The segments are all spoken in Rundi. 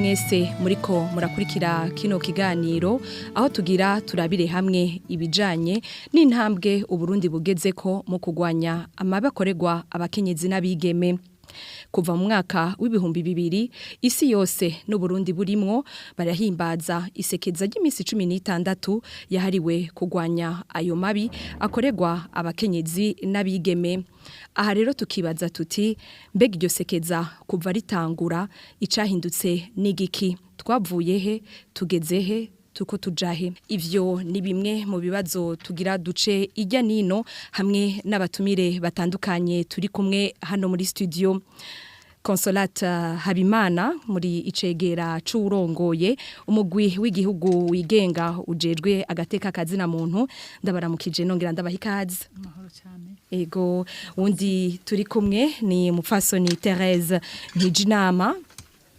mwese muriko murakurikira kino kiganiro aho tugira turabire hamwe ibijanye n'intambwe Uburundi bugeze ko mu kugwanya amabi akorerwa abakenyezi n'abigeme. Kuva mu mwaka w'2000 isi yose n'Uburundi burimwo barahimbaza isekeza ry'imisi 16 yahariwe kugwanya ayo mabi akorerwa abakenyezi n'abigeme. Aha rero tukibaza tuti mbega iryo sekeza kuva ritangura icahindutse n'igiki, twavuye he, tugeze he, tuko tujahe? Ivyo ni bimwe mu bibazo tugira duce ijya nino hamwe n'abatumire batandukanye turi kumwe hano muri studio. Consolata Habimana muri icegera c'urongoye umugwi w'igihugu wigenga ujejwe agateka kazina muntu, ndabaramukije nongera ndabaha ikaze. Amahoro cyane. Ego, wundi turi kumwe ni mupfasoni Thérèse Ntijinama,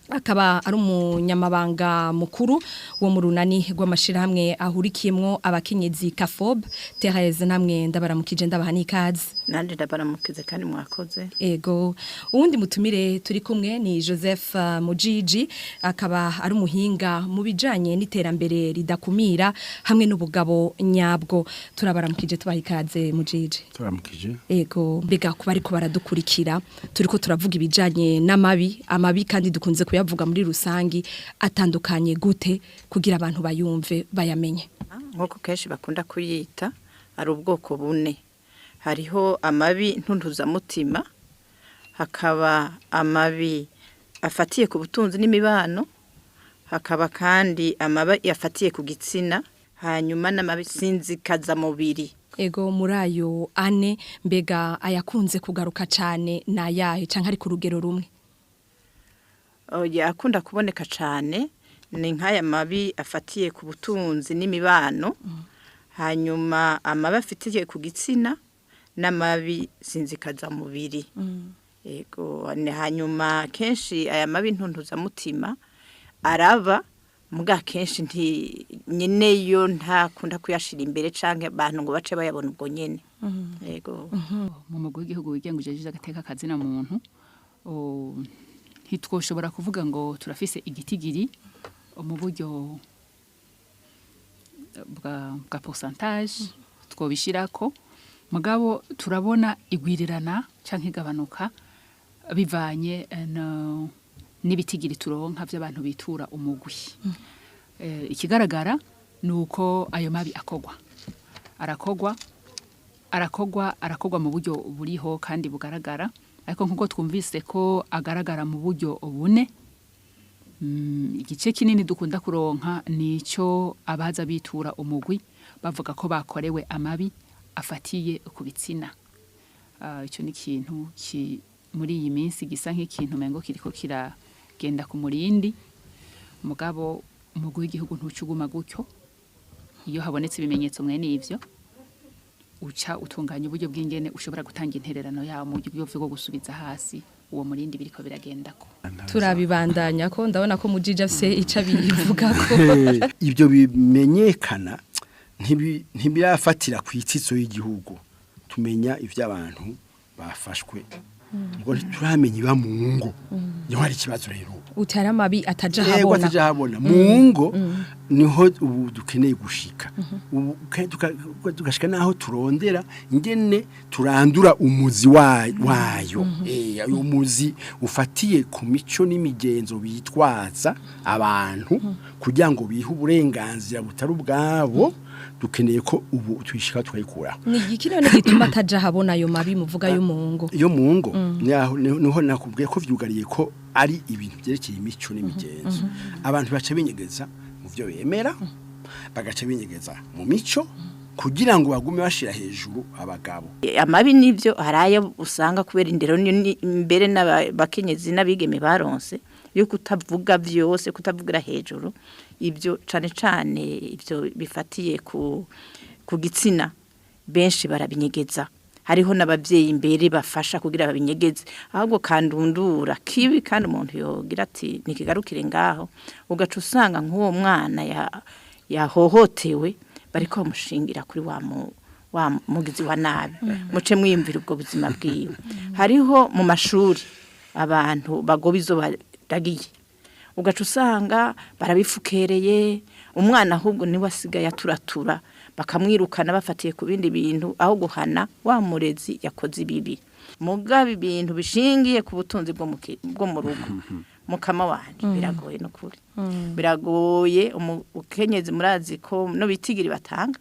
akaba ari umunyamabanga mukuru wo mu runani rw'amashirahamwe ahurikiyemwo abakenyezi Kafob. Thérèse, namwe ndabaramukije, ndabaha n'ikaze. Nanje ndabaramukize kandi mwakoze. Ego, uwundi mutumire turi kumwe ni Joseph Mujiji, akaba ari umuhinga mu bijanye n'iterambere ridakumira hamwe n'ubugabo nyabwo. Turabaramukije, tubaha ikaze, Mujiji. Turamukije. Ego, mbega kuba ariko baradukurikira, turiko turavuga ibijanye n'amabi, amabi kandi dukunze kuyavuga muri rusangi, atandukanye gute kugira abantu bayumve, bayamenye? Nk'uko kenshi bakunda kuyita, ari ubwoko bune. Hariho amabi ntuntuzamutima, hakaba amabi afatiye ku butunzi n'imibano, hakaba kandi amabi afatiye ku gitsina, hanyuma n'amabi sinzikazamubiri. Ego, muri ayo ane, mbega ayakunze kugaruka cane nayahe, canke ari ku rugero rumwe? Oya, akunda kuboneka cane ni nk'aya mabi afatiye ku butunzi n'imibano, hanyuma amabi afatiye ku gitsina n'amabi sinzikazamubiri. Ego, ni hanyuma kenshi aya mabi ntuntuzamutima araba muga kenshi nti nyeneyo ntakunda kuyashira imbere canke abantu ngo bace bayabona ubwo nyene. Ego. Mu mugwi w'igihugu wigenga ujejwe agateka kazina muntu, ntitwoshobora kuvuga ngo turafise igitigiri mu buryo bwa pourcentage twobishirako, mugabo turabona igwirirana canke igabanuka bivanye n'ibitigiri turonka vy'abantu bitura umugwi. Ikigaragara ni uko ayo mabi akogwa, arakogwa, arakogwa, arakogwa mu buryo buriho kandi bugaragara. Ariko nkuko twumvise ko agaragara mu buryo bune, igice kinini dukunda kuronka nico abaza bitura umugwi bavuga ko bakorewe amabi afatiye ku bitsina. Ico ni ikintu muri iyi minsi gisa nk'ikintu mengo kiriko kiragenda ku murindi, mugabo umugwi w'igihugu ntucuguma gutyo. Iyo habonetse ibimenyetso mwene ivyo, uca utunganya uburyo bw'ingene ushobora gutanga intererano yawo mu buryo bwo gusubiza hasi uwo murindi biriko biragendako. Turabibandanya ko ndabona ko Mujiji afise ico abivugako. Ibyo bimenyekana ntibirafatira ku itsitso y'igihugu. Tumenya ivy'abantu bafashwe, ngo ntituramenya iba mu ngo. Niho hari ikibazo rero. Utari amabi ataja Yego, habona. Ataja habona mu ngo, niho ubu dukeneye gushika. Ubu tugashika naho turondera ingene turandura umuzi wayo, uyu muzi ufatiye ku mico n'imigenzo bitwaza abantu kugira ngo bihe uburenganzira butari ubwabo. Dukeneye ko ubu tuyishika tukayikuraho. Ni igiki none gituma ataja habona ayo mabi muvuga yo mu ngo? Iyo mu ngo niho nakubwiye ko vyugariye, ko ari ibintu byerekeye imico n'imigenzo. Abantu baca binyegeza mu byo bemera, bagaca binyegeza mu mico kugira ngo bagume bashira hejuru abagabo. Amabi nivyo, hari ayo usanga kubera indero mbere n'abakenyezi n'abigeme baronse yo kutavuga vyose, kutavugira hejuru ibyo, cane cane ibyo bifatiye ku gitsina, benshi barabinyegeza. Hariho n'abavyeyi imbere bafasha kugira babinyegeze. Ahubwo kandundura kibi kandi umuntu yogira ati nikigarukire ngaho, ugaca usanga nk'uwo mwana yahohotewe bariko bamushingira kuri wa mugizi wa nabi. Muce mwiyumvira ubwo buzima bwiwe. Hariho mu mashuri abantu bagoba izo baragiye. Ugaca usanga barabifukereye, umwana ahubwo niwe asigaye aturatura, bakamwirukana bafatiye ku bindi bintu aho guhana wa murezi yakoze ibibi. Mugabo ibintu bishingiye ku butunzi bwo mu rugo, mukama wanje, biragoye n'ukuri, biragoye. Umukenyezi murazi ko no bitigiri batanga,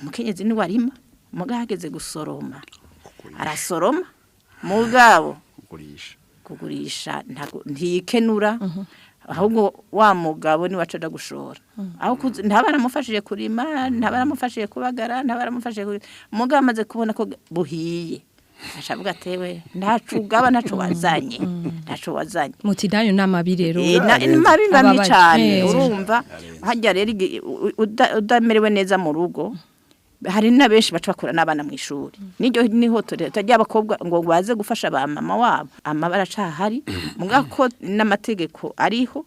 umukenyezi ni warima, mugabo hageze gusoroma arasoroma, mugabo kugurisha kugurisha ntiyikenura, ahubwo wa mugabo niwe aca aja gushora. Aho ntaba aramufashije kurima, ntaba aramufashije kubagara, ntaba aramufashije mugabo amaze kubona ko buhiye aca avuga atewe ntaco ugaba, ntaco wazanye, ntaco wazanye. Muti nayo n'amabi rero. Ni mabi mabi Ababaye. cane. Urumva hajya rero udamerewe neza mu rugo, hari na benshi baca bakura n'abana mu ishuri, niryo niho tutajya abakobwa ngo baze gufasha ba mama wabo, amabara acahari, muga ko n'amategeko ariho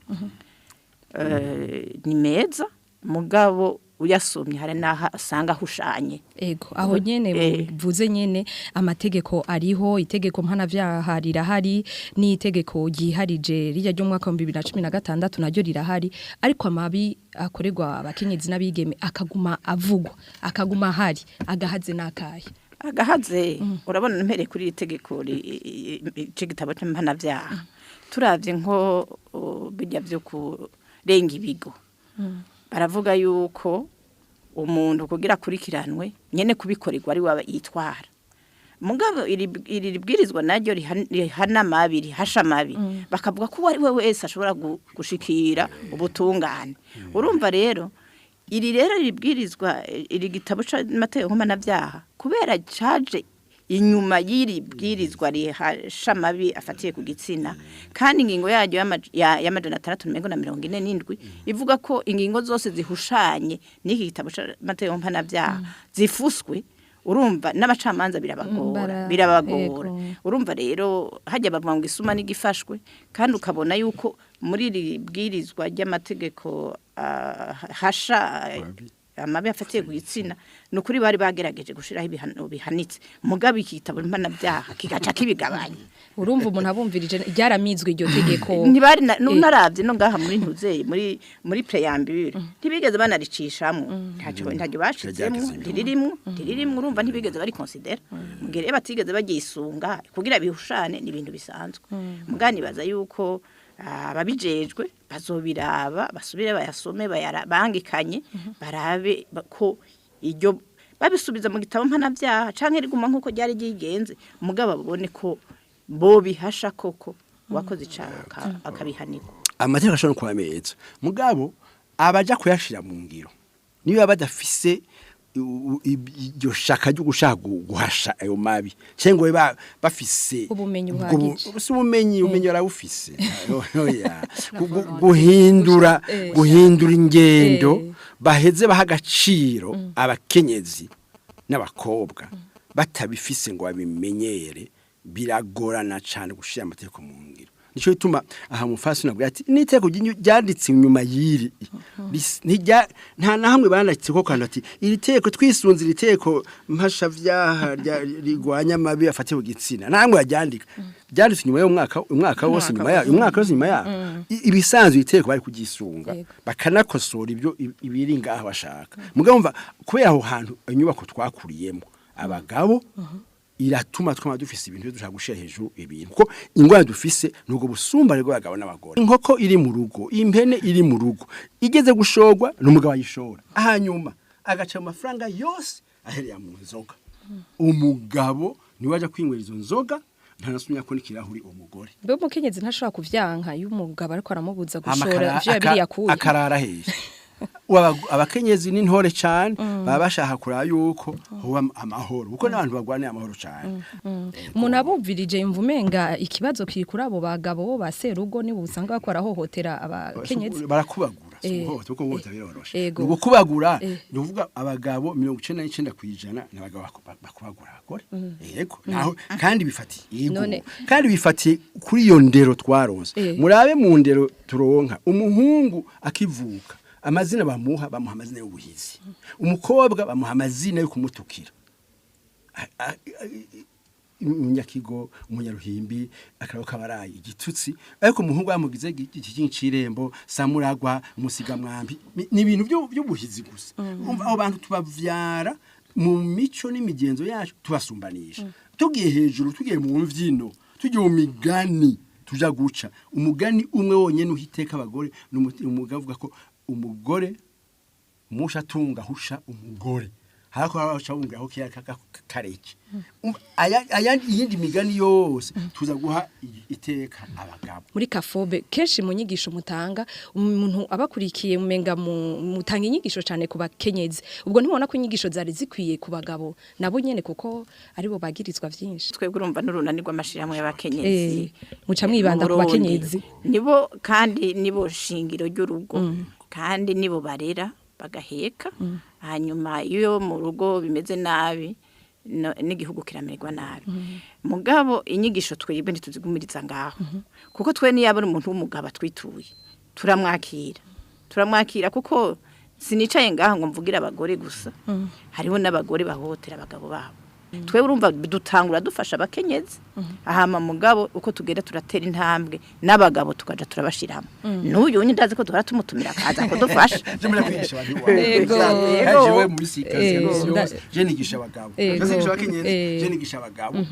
ni meza, mugabo uyasomye hari n'aho asanga ahushanye. Ego, aho nyene buvuze nyene amategeko ariho, itegeko mpanavyaha rirahari, n'itegeko ryiharije rirya ryo mu mwaka wa 2016 naryo rirahari, ariko amabi akorerwa abakenyezi n'abigeme akaguma avugwa, akaguma ahari, agahaze n'akahe? Agahaze, urabona mpereye kuri iri tegeko c'igitabo c'impanavyaha, turavye nko birya vyo kurenga ibigo, baravuga yuko umuntu kugira akurikiranwe nyene kubikorerwa ari waba yitwara. Mugabo iri bwirizwa naryo rihana amabi, rihasha amabi, bakavuga ko uwo ari we wese ashobora gushikira ubutungane. Urumva rero iri rero ribwirizwa, iri gitabo c'amategeko mpanavyaha, kubera caje inyuma y'iri bwirizwa rihasha amabi afatiye ku gitsina, kandi ingingo yaryo ya 647 ivuga ko ingingo zose zihushanye n'iki gitabo c'amategeko mpanavyaha zifuswe. Urumva n'abacamanza birabagora, birabagora. Urumva rero hajya bavuga ngo isuma n'igifashwe, kandi ukabona yuko muri iri bwirizwa ry'amategeko hasha amabi afatiye ku gitsina, ni ukuri bari bagerageje gushiraho ibihano bihanitse, mugabo iki gitabo mpanavyaha kigaca kibigabanya. Urumva umuntu abumvirije ryaramizwe iryo tegeko. Ntibari naravye no ngaha muri ntuzeye muri préambule ntibigeze banaricishamwo, ntacyo bashizemwo. Ntiryageze. Ntiririmwo, urumva ntibigeze bari considéra, mugihe rero batigeze bagisunga kugira bihushane, ni ibintu bisanzwe. Mugani baza yuko ababijejwe bazobiraba, basubire bayasome, bangikanye, barabe ko iryo babisubiza mu gitabo mpanavyaha canke riguma nkuko ryari ryigenze, mugabo babone ko bo bihasha koko, uwakoze icaha akabihanirwa. Amategeko ashobora kuba meza, mugabo abaja kuyashira mu ngiro niba badafise iryo shaka ryo gushaka guhasha ayo mabi, cyangwa ngo bafise Ubumenyi ubwo buhagije. Si ubumenyi barabufise. Oya. Guhindura guhindura ingendo, baheze baha agaciro abakenyezi n'abakobwa, batabifise ngo babimenyere, biragorana cyane gushira amategeko mu ngiro. Nico gituma aha mufasi nabwo ati n'iteko ryanditse inyuma y'iri nta na hamwe banditse ko kandi ati iri teko twisunze iri teko mpashavyaha rigwanya amabi afatiye ku gitsina, nta hamwe yaryandika. Ryanditse inyuma y'umwaka, umwaka wose inyuma ya umwaka wose inyuma ya ibisanzwe iteko bari kugisunga, bakanakosora ibyo ibiri ngaho bashaka. Mugabo mva kubera aho hantu inyubako twakuriyemo abagabo iratuma twama dufise ibintu dushaka gushira hejuru ibintu, kuko ingwara dufise nubwo busumbane bw'abagabo n'abagore. Inkoko iri mu rugo, impene iri mu rugo, igeze gushorwa n'umugabo ayishora, hanyuma agaca amafaranga yose ahereye mu nzoga. Umugabo niwe aja kwinywera izo nzoga, ntanasumya ko n'ikirahuri umugore. Mbe umukenyezi ntashobora kuvyanka iyo umugabo ariko aramubuza Hama gushora ivyo yabiriye akuye? Akarara hehe? Abakenyezi n'intore cyane, baba bashaka kuraba yuko hoba amahoro, kuko n'abantu bagwanira amahoro cyane. Umuntu abumvirije yumva umenga ikibazo kiri kuri abo bagabo bo ba serugo, nibo usanga bakora hohotera abakenyezi. Barakubagura, si uguhohotera, kuko guhohotera biroroshe. Ego. Ni ugukubagura. Ni ukuvuga abagabo 99% ni abagabo bakubagura abagore. Yego, naho kandi bifatiye, yego, kandi bifatiye kuri iyo ndero twaronse. Murabe mu ndero turonka, umuhungu akivuka amazina bamuha, bamuha amazina y'ubuhizi, umukobwa bamuha amazina yo kumutukira. Umunyakigo, umunyaruhimbi, akarabo kabaraye igitutsi, ariko umuhungu yamugize iki cirembo samuragwa umusigamwambi, ni ibintu by'ubuhizi gusa. Umva, abo bantu tubavyara mu mico n'imigenzo yacu, tubasumbanisha. Tugiye hejuru, tugiye mu mvyino, tugiye mu migani, tuja guca umugani umwe wonyene uhiteka abagore, ni umugabo avuga ko umugore musha atunga husha umugore, harako abaca bumvira ko kera kareke. Ayandi iyindi migani yose tuza guha iteka abagabo. Muri kafobe kenshi mu nyigisho mutanga, umuntu abakurikiye umenga mutanga inyigisho cyane ku bakenyezi. Ubwo ntimubona ko inyigisho zari zikwiye ku bagabo nabo nyene, kuko aribo bagirizwa vyinshi? Twebwe urumva n'urunani rw'amashirahamwe y'abakenyezi. Muca mwibanda ku mu Burundi. bakenyezi. Nibo, kandi nibo shingiro ry'urugo, kandi nibo barera bagaheka. Hanyuma iyo mu rugo bimeze nabi, n'igihugu kiramererwa nabi. Mugabo inyigisho twebwe ntituzigumiriza ngaho, kuko twe niyo abona umuntu w'umugabo atwituye, turamwakira, kuko sinicaye ngaho ngo mvugire abagore gusa. Hariho n'abagore bahohotera abagabo babo. Twe urumva dutangura dufasha abakenyezi, ahama mugabo uko tugenda turatera intambwe, n'abagabo tukaja turabashiramo. N'uyu unye ndazi ko duhora tumutumira akaza kudufasha. Je muri kwigisha abantu iwawe. Ego. Jewe muri sikazi yose je nigisha abagabo. Nigisha abakenyezi, je nigisha abagabo.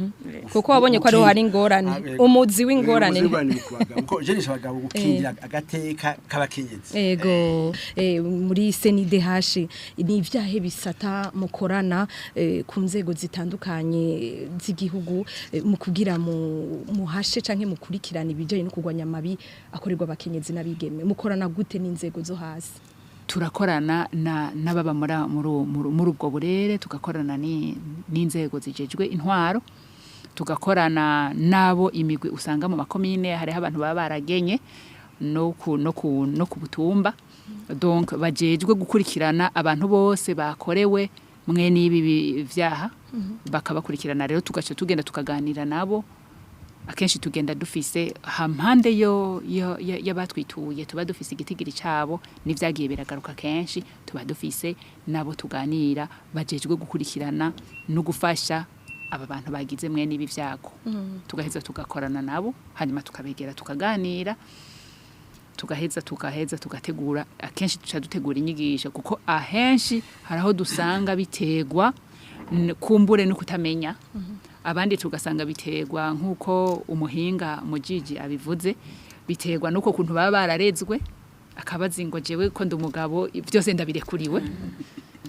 Kuko wabonye ko ariho hari ingorane. Umuzi w'ingorane. Umuzi w'ingorane mu kubagabo. Kuko je nigisha abagabo gukingira agateka k'abakenyezi. Ego, muri CNIDH ni ivyahe bisata mukorana ku nzego zitandukanye z'igihugu mu kugira mu muhashe canke mukurikirana ibijanye no kurwanya amabi akorerwa abakenyezi n'abigeme? Mukorana gute n'inzego zo hasi? Turakorana na n'ababa muri ubwo burere, tugakorana n'inzego zijejwe intwaro, tugakorana n'abo imigwi usanga mu makomine. Hariho abantu baba baragenye no ku butumba, donc bajejwe gukurikirana abantu bose bakorewe mwe n'ibi vyaha, bakabakurikirana. Rero tugaca tugenda tukaganira nabo. Akenshi tugenda dufise hampande yo y'abatwituye, tuba dufise igitigiri cabo n'ivyagiye biragaruka. Kenshi tuba dufise nabo tuganira bajejwe gukurikirana no gufasha aba bantu bagize mwe n'ibi vyago. Tugaheza tugakorana nabo, hanyuma tukabegera, tukaganira, tugaheza tugategura. Akenshi duca dutegura inyigisho, kuko ahenshi hari aho dusanga biterwa kumbure no kutamenya, abandi tugasanga biterwa nk'uko umuhinga mujiji abivuze, biterwa n'uko kuntu baba bararezwe, akabazi ngo jewe ko ndi umugabo byose ndabirekuriwe.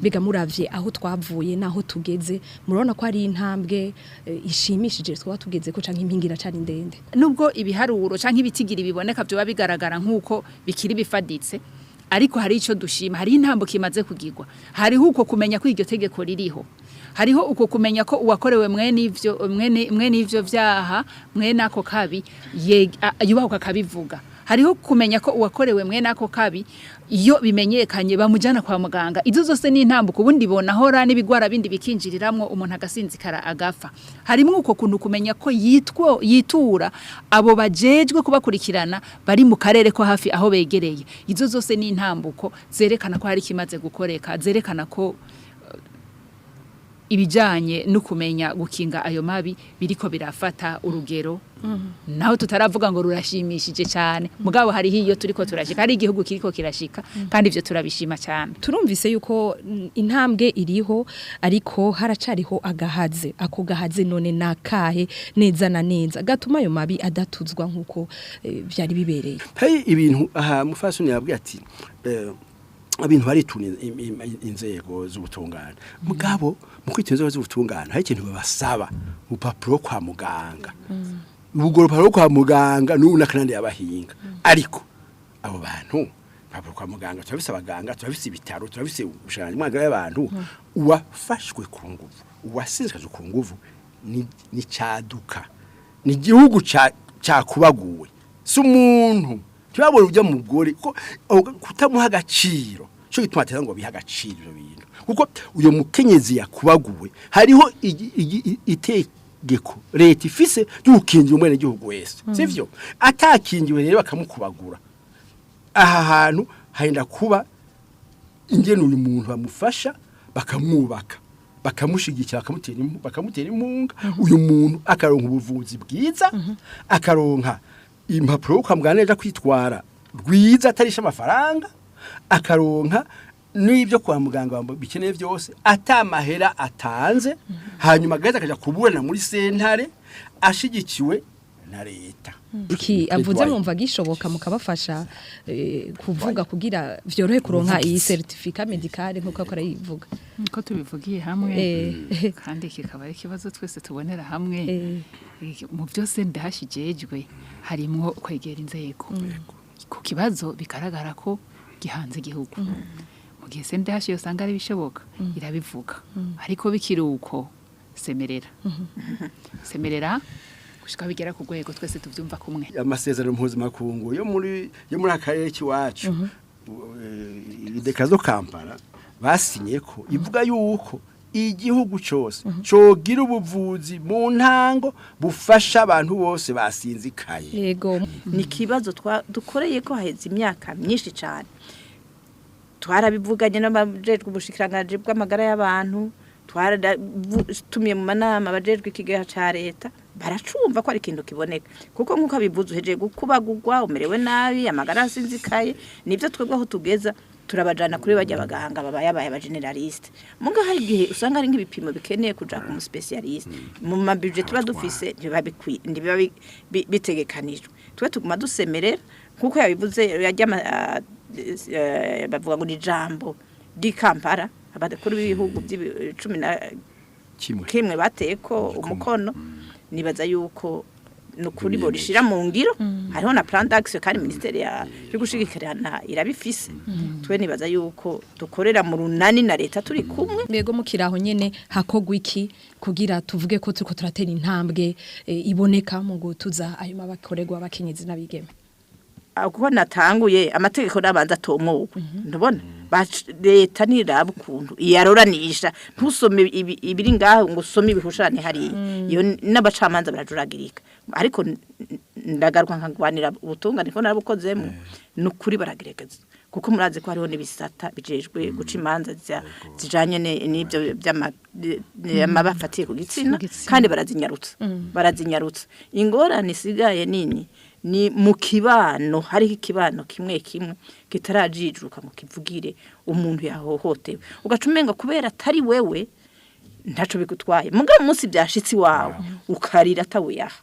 Biga muravye aho twavuye naho tugeze, murabona ko ari intambwe ishimishije twaba tugeze ko, canke impingira cari ndende? Nubwo ibiharuro canke ibitigiri biboneka byoba bigaragara nk'uko bikiri bifaditse, ariko hari ico dushima, hari intambo kimaze kugirwa. Hariho uko kumenya ko iryo tegeko ririho, hariho uko kumenya ko uwakorewe mwene ivyo vyaha, mwene ako kabi, yubahuka akabivuga. Hariho kumenya ko uwakorewe mwene ako kabi, iyo bimenyekanye, bamujana kwa muganga. Izo zose ni intambuko. Ubundi bonahora n'ibigwara bindi bikinjiriramwo, umuntu agasinzikara agafa. Harimwo uko kuntu kumenya ko yitwo yitura abo bajejwe kubakurikirana bari mu karere ko hafi aho begereye. Izo zose ni intambuko zerekana ko hari kimaze gukoreka, zerekana ko ibijanye no kumenya gukinga ayo mabi biriko birafata urugero, naho tutaravuga ngo rurashimishije cyane. Mugabo hariho iyo turiko turashika, hari igihugu kiriko kirashika, kandi ivyo turabishima cyane. Turumvise yuko intambwe iriho, ariko haracariho agahaze. Ako gahaze none nakahe neza na neza gatuma ayo mabi adatuzwa nkuko vyari bibereye? Hari ibintu aha mufasoni yabwiye ati ibintu barituna inzego z'ubutungane. Mugabo mu kwita inzego z'ubutungane, hari ikintu babasaba, urupapuro kwa muganga. Ubwo rupapuro kwa muganga n'ubu n'akanandi yabahinga, ariko abo bantu urupapuro kwa muganga, turabise abaganga, turabise ibitaro, turabise ubushakanyi bw'amagara y'abantu. Uwafashwe ku nguvu, uwasinzikajwe ku nguvu, ni caduka, ni igihugu cakubaguwe, si umuntu. Ntibabone ujya mugore ko kutamuha agaciro, cyo gituma atera ngo biha agaciro ibyo bintu, kuko uyo mukenyezi yakubaguwe, hariho itegeko leta ifise ry'ukingira umwene gihugu wese, sivyo? Atakingiwe rero bakamukubagura, aha hantu harinda kuba ingene uyu muntu bamufasha, bakamwubaka. Bakamushigikira, bakamutera impunga, uyu muntu akaronka ubuvuzi bwiza, akaronka impapuro yo kwa muganga aja kwitwara rwiza atarisha amafaranga, akaronka n'ibyo kwa muganga bikeneye byose atamahera atanze, hanyuma agaheza akaja kuburana muri sentare ashigikiwe na leta. Iki avuze mwumva gishoboka mukabafasha kuvuga kugira vyorohe kuronka iyi certificat médical nkuko akora yivuga? Ko tubivugiye hamwe kandi kikaba ari ikibazo twese tubonera hamwe. Mu byose ndahashijejwe harimwo kwegera inzego ku kibazo bigaragara ko gihanze igihugu. Mu gihe sendahashi usanga ari bishoboka irabivuga, ariko bikiri uko, semerera, semerera gushika bigera ku rwego twese tuvyumva kumwe. Amasezerano mpuzamakungu yo muri akarere k'iwacu, déclaration de Kampala basinye ko ivuga yuko igihugu cyose cogira ubuvuzi mu ntango bufasha abantu bose basinzikaye. Ni ikibazo dukoreye ko haheze imyaka myinshi cyane. Twarabivuganye n'abajejwe ubushikiranganji bw'amagara y'abantu, twaratumiye mu manama abajejwe ikigega ca leta, baracumva ko ari ikintu kiboneka, kuko nk'uko abivuze, uhejeje gukubagurwa, umerewe nabi, amagara asinzikaye, nibyo twebwe aho tugeza turabajana kuri bajya abaganga babaye abaye aba généralistes. Muga hari igihe usanga hari nk'ibipimo bikeneye kuja ku mu spécialiste, mu ma budget tuba dufise ntibiba bitegekanijwe. Twe tuguma dusemerera nk'uko yabivuze, yajya bavuga ngo ni ijambo di Kampala, abakuru b'ibihugu cumi na kimwe kimwe bateye ko umukono. Nibaza yuko nukuri borishira mu ngiro. Hariho na plan d'action kandi ministeri ya yo gushigikirana irabifise. Twe nibaza yuko dukorera mu runani na leta turi kumwe. Mbego mukiraho nyene, hakogwa iki kugira tuvuge ko turiko turatera intambwe iboneka mu gutuza ayo mabakorerwa abakenyezi n'abigeme? Kuko natanguye, amategeko n'abanza atomogwe, ndabona leta niraba ukuntu iyaroranisha. Ntusome ibiri ngaho ngo usome ibihushane hariya, iyo n'abacamanza barajuragirika. Ariko ndagaruka nkagwanira ubutungane ko narabukozemo. Ni ukuri baragerageza, kuko murazi ko hariho n'ibisata bijejwe guca imanza zijanye n'ibyo by'amabafatiye ku gitsina. Ku gitsina. Kandi barazinyarutsa, barazinyarutsa. Ingorane isigaye nini ni mu kibano. Hariho ikibano kimwe kimwe kitarajijuka ngo kivugire umuntu yahohotewe, ugaca umenga kubera atari wewe ntaco bigutwaye. Mugabo umunsi byashitse iwawe ukarira atawuyaha.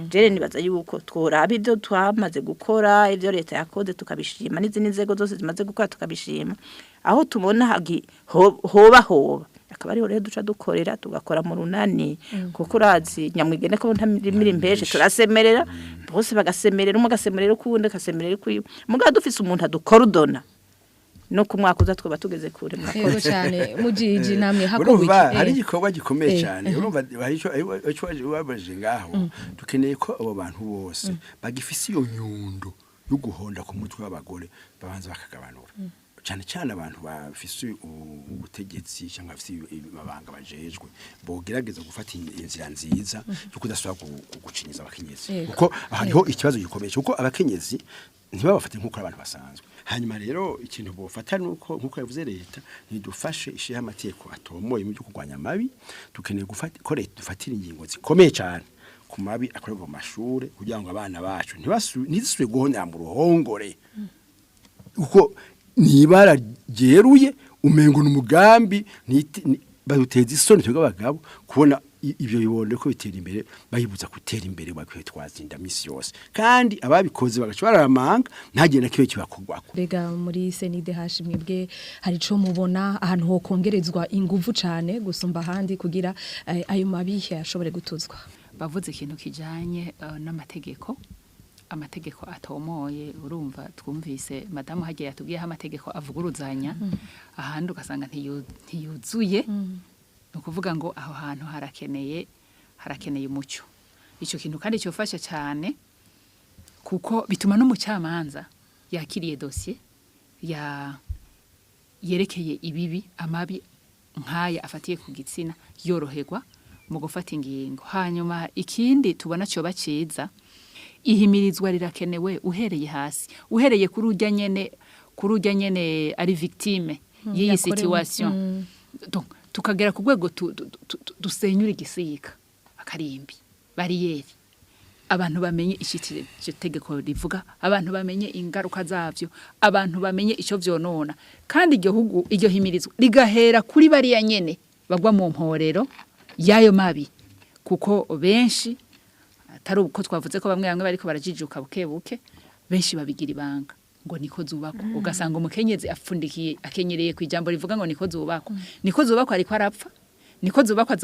Jere nibaza yuko tworaba ibyo twamaze gukora, ibyo leta yakoze tukabishima, n'izindi nzego zose zimaze gukora tukabishima. Aho tubona hoba akaba ariho rero duca dukorera, tugakora mu runani, kuko urazi nyamwigene ko ntamira imbeshe. Turasemerera bose bagasemerera, umwe agasemerera ukundi, agasemerera ukwiwe. Mugabo dufise umuntu adukordona, no ku mwaka uza twaba tugeze kure. Yego murakoze. Cyane mujiji namwe hakogwa Urumva iki? hari igikorwa gikomeye cyane. Urumva hari ico wabaje ngaho, dukeneye ko abo bantu bose bagifise iyo nyundo yo guhonda ku mutwe w'abagore babanza bakagabanura, cyane cyane abantu bafise ubutegetsi cyangwa bafise amabanga bajejwe, bogerageza gufata inzira nziza yo kudasubira gucinyiza abakenyezi, kuko hariho ikibazo gikomeye, kuko abakenyezi ntibabafate nk'uko abantu basanzwe. Hanyuma rero ikintu bofata nuko nkuko yavuze, leta ntidufashe ishiha amategeko atomoye mu byo kurwanya amabi. Dukeneye gufata ko leta dufatira ingingo zikomeye cyane ku mabi akorerwa mu mashure, kugira ngo abana bacu ntizisubire guhonyera mu ruhongore, kuko nibara ryeruye umengo n'umugambi baduteza isoni twebwe abagabo kubona ibyo bibone ko bitera imbere, bayibuza gutera imbere, bakwiye twazinda misi yose, kandi ababikoze bagaca bararamanga, ntagenda kibe kibakorwako. Mbega muri CNIDH mwebwe hari ico mubona ahantu ho kongerezwa inguvu cane gusumba ahandi kugira ayo mabi ashobore gutuzwa? Bavuze ikintu kijanye n'amategeko, amategeko atomoye. Urumva twumvise madamu hagiye yatubwiyeho amategeko avuguruzanya, ahandi ugasanga ntiyuzuye. Ni ukuvuga ngo aho hantu harakeneye umuco. Ico kintu kandi cyofasha cyane, kuko bituma n'umucamanza yakiriye dosiye ya yerekeye ibibi, amabi nk'aya afatiye ku gitsina, yoroherwa mu gufata ingingo. Hanyuma ikindi tubona cyoba ciza, ihimirizwa rirakenewe uhereye hasi, uhereye kuri urya nyene ari victime y'iyi yakorewe. situation. Donc Tukagera ku rwego dusenyura igisika, akarimbi, bariyeri, abantu bamenye icyo iryo tegeko rivuga, abantu bamenye ingaruka zavyo, abantu bamenye icyo vyonona. Kandi iryo hugu, iryo himirizwa rigahera kuri bariya nyene bagwa mu mporero y'ayo mabi, kuko benshi atari uko twavuze ko bamwe bamwe bariko barajijuka buke buke, benshi babigira ibanga ngo niko zubakwa. Ugasanga umukenyezi apfundikiye, akenyereye ku ijambo rivuga ngo niko zubakwa, niko zubakwa, ariko arapfa. Niko zubakwa,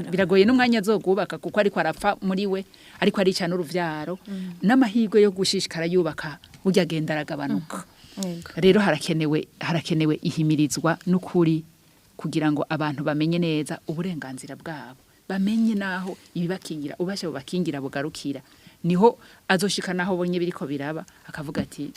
biragoye n'umwanya azogubaka, kuko ariko arapfa muri we, ariko arica n'uruvyaro, n'amahirwe yo gushishikara yubaka burya agenda aragabanuka. Rero harakenewe ihimirizwa n'ukuri kugira ngo abantu bamenye neza uburenganzira bwabo, bamenye naho ibibakingira, ubasha bubakingira bugarukira. Niho azoshika naho bonye biriko biraba akavuga ati: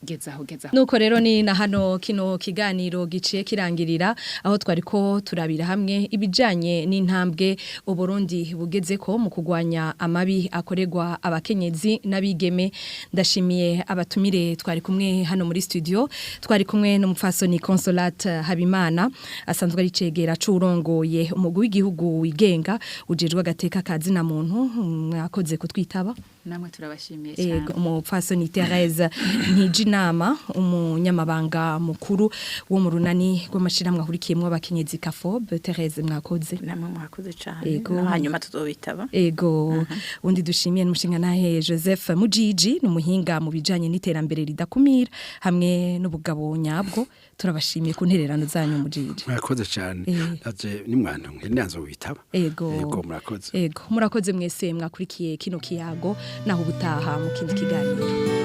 "Gezaho, gezaho." Nuko rero ni na hano kino kiganiro giciye kirangirira, aho twariko turabira hamwe ibijanye n'intambwe Uburundi bugeze ko mu kugwanya amabi akorerwa abakenyezi n'abigeme. Ndashimiye abatumire twari kumwe hano muri studio. Twari kumwe n'umupfasoni Consolate Habimana, asanzwe ari cegera c'urongoye umugwi w'igihugu wigenga ujejwe agateka kazi na muntu. Mwakoze kutwitaba. Namwe turabashimiye cyane. Ego, umupfasoni Thérèse Ntijinama, umunyamabanga mukuru wo mu runani rw'amashirahamwe ahurikiyemwo abakenyezi Kafob. Thérèse, mwakoze. Namwe mwakoze cyane. Ego. No hanyuma tuzobitaba. Ego, undi dushimiye n'umushingantahe Joseph Mujiji, n'umuhinga mu bijanye n'iterambere ridakumira hamwe n'ubugabo nyabwo. Turabashimiye ku ntererano zanyu, Mujiji. Murakoze cyane. Naje nimwana nkeneye witaba. Ego. Ego, murakoze. Ego, murakoze mwese mwakurikiye kino kiyago. Naho ubutaha mu kindi kiganiro.